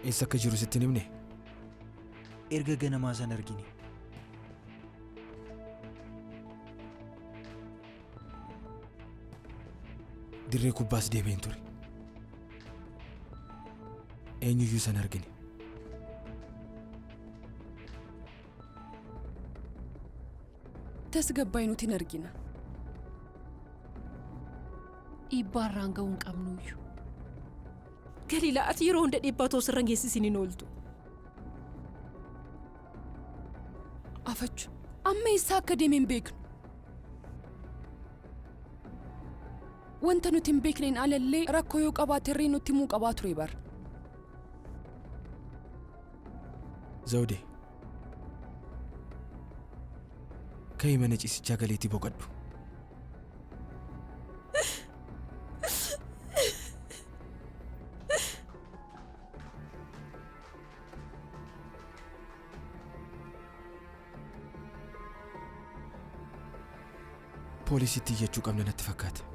Eessa akka jiru sitti hin himne? Erga ganamaa san argine. Dirree kubbaas deemeen ture. Eenyuyyuu san argine. Tasgabbaa'ii nuti hin argina. Dhiibbaa irraan ga'uu hin qabnuyyuu. Galiilaa ati yeroo hunda dhiibbaa otoo sirra hin geessisin hin ooltu. Afachu amma eessaa akka deeme hin beeknu. Wanta nuti hin beekneen alallee rakkoo yoo qabaate irree nutti himuu qabaa ture bara. Zawudee. Ka'ii mana ciisichaa galeetii boqadhu. Poolisiitti iyyachuu qabna natti fakkaata.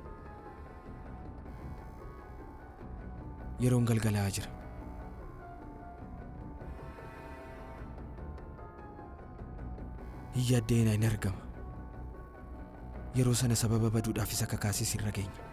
Yeroon galgalaa'aa jira. Hin yaadda'inaa hin argama. Yeroo sana sababa baduudhaaf isa kakaases irra geenya.